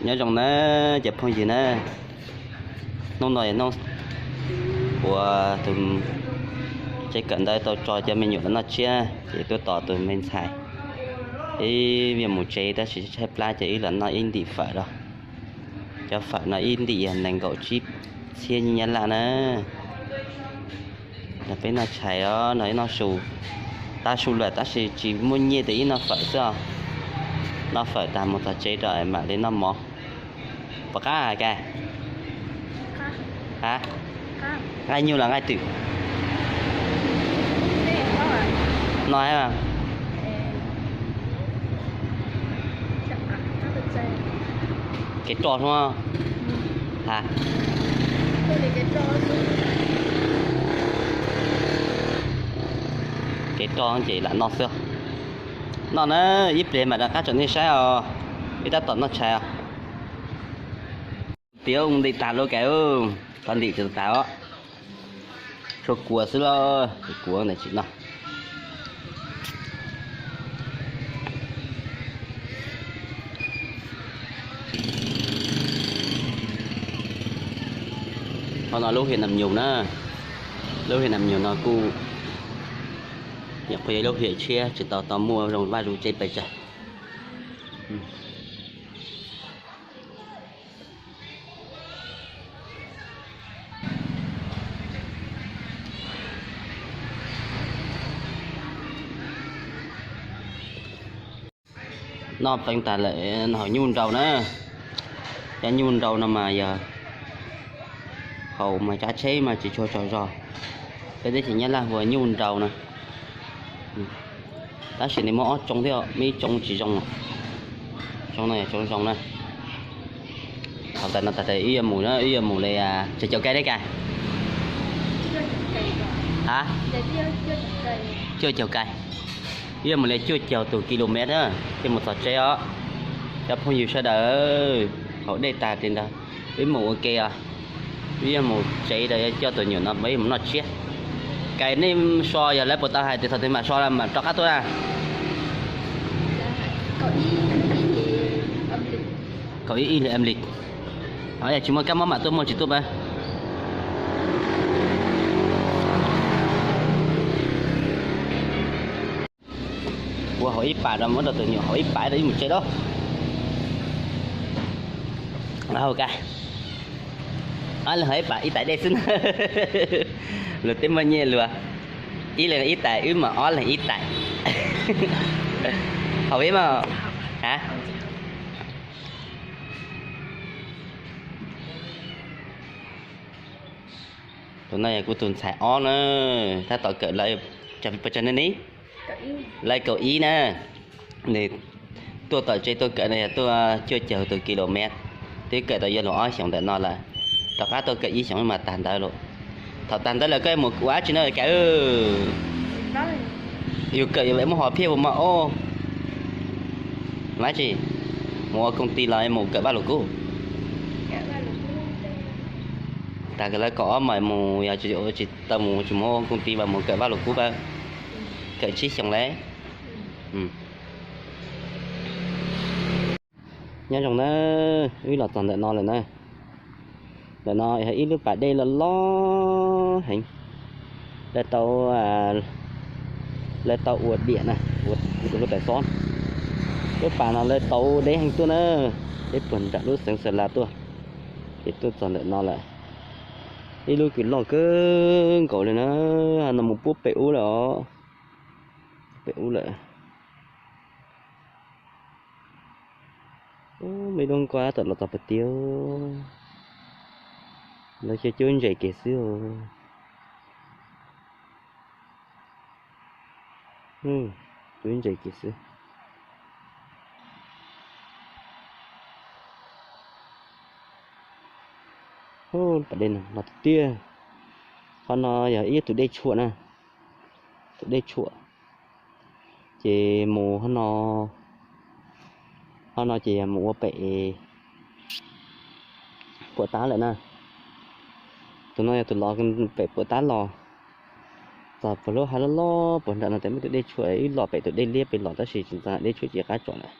Nyob zoo na cov phooj ywg na, hnub no yog hnub uas tus tsev kawm ntawv tau tso cov me nyuam los noj tsiab ces tuaj tos tus me ntxhais ib viaj mus tsev tab sis tshaib plab ces wb los noj ib ntim fawm os. Cov fawm no ib ntim yog nees nkaum tsib txhiab nyab laj na. Nrog peb noj tshais os, nrog ib noj su. Tav su lawm tab sis tsis muaj nyiaj ces ib noj fawm xwb os. Noj fawm tag mus txog tsev rau mam li noj mov. Puas qab kag? Ha? Nqaij nyuj los nqaij twm? Noj hab. Kev roj sub. Ha? Kev roj ces lam noj xwb. Noj na, ib pliag mam rov qab tsom nej saib os. Wb tab tom noj tshais os. Tias ntim tas lawm kag, koj ntim tsis tas os. Tshuav kuav xwb los kuav ntawd tsis noj. Qhov no lub hiam Nam Nyug na, lub hiam Nam Nyug no kuj nyuam qhuav yog lub hiam tshiab tsis tau tau muaj zoo vaj zoo tsev pes tsawg. Noj pleev tas lawm, haus nyuj nraus na. Cov nyuj nraus no mas yog haus mas cav tsheb mas tsis tshua tsaug zog. Peb teb chaws Nyab Laj hu ua nyuj nraus na. Tab sis nws muaj ob tsoo thiab, muaj ib tsoo tsis zoo. Tsoo no yog tsoo zoo na. Thaum tas no tas wb yuav mus, wb yuav mus li tsawg caug kais deb kag? Ha? Cuaj caug kais. Wb yuav mus li cuaj caug tus kilomev na, thiaj mus txog tsev os. Cov phooj ywg sawv daws, haus dej tag li ntawd, wb mus ua ke os. Wb yuav mus tsev rau, yuav coj tus nyuam no peb mus noj tsiab. Kais nej so, yog lawv puas tau hais tias thaum twg mam so mam rov qab tuaj na? Kaum ib ib hlis âm lịch. Yog tsis muaj kab mob mam tuaj, muaj tsis tuaj pab. Kuv haus ib pas rau, muab rau tus nyuam haus ib pas rau wb mus tsev lauj. Haus kag. Ob leeg haus ib pas, ib tais dej xwb na. Luag twb muaj nyiaj luag, ib leeg ib tais, wb mas ob leeg ib tais. Haus ib mas, ha? Tus no yog kuv tus ntxhais ob na, tab tom kawm lawv, puas tsawg ne ni? Lawv kaum ib na. Nws tuaj tom tsev tuaj kawm no yog tuaj cuaj caug tus kilomev, twb kawm tau yuav luag ob xyoos ntawm no lawm. Rov qab tuaj kawm ib xyoos mas tag ntawd lauj. Thaum tag ntawd lawm koj mus ua dab tsi no kag? Yus kawm yus muab hom phiaj ua mos ob, dab tsi? Mus ua koom ti los mus kawm Vaj Lus Kub? Tag lawv kaum ob mas mus, yog tsis tau mus, tsis mus ua koom ti mas mus kawm Vaj Lus Kub pab. Kawm tsib xyoos lawm. Nyob zoo na, wb los txog ntawm no lawm na. Ntawm no yog ib lub pas dej loj loj heev. Lawv tau, lawv tau ua diam na, ua tus hlua tais xob. Lub pas no lawv tau deb heev tuaj na, deb puag nram lub xeev Xa Las tuaj, ces tuaj txog ntawm no lawm. Ib lub kws loj kawg nkaus li na, no mus puag pem ub lawm os, pem ub lawm. Ub, me lub nkoj tab tom los txog pem tiag, lawv cua cuab ntses kiag xwb. Cuab ntses kiag xwb. Ub, pas dej no los tiag tiag. Qhov no yog ib tus dej tshuam na, tus dej tshuam. Ces mus qhov no, qhov no ces yog mus ua pem Puam Tab lawm na. Tus no yog tus los pem Puam Tab los, txog puag lub hav loj loj puag nram no tes muaj tus dej tshuam, wb los pem tus dej liab pem los tab sis tsis txog dej tshuam ces qab tsom lawm.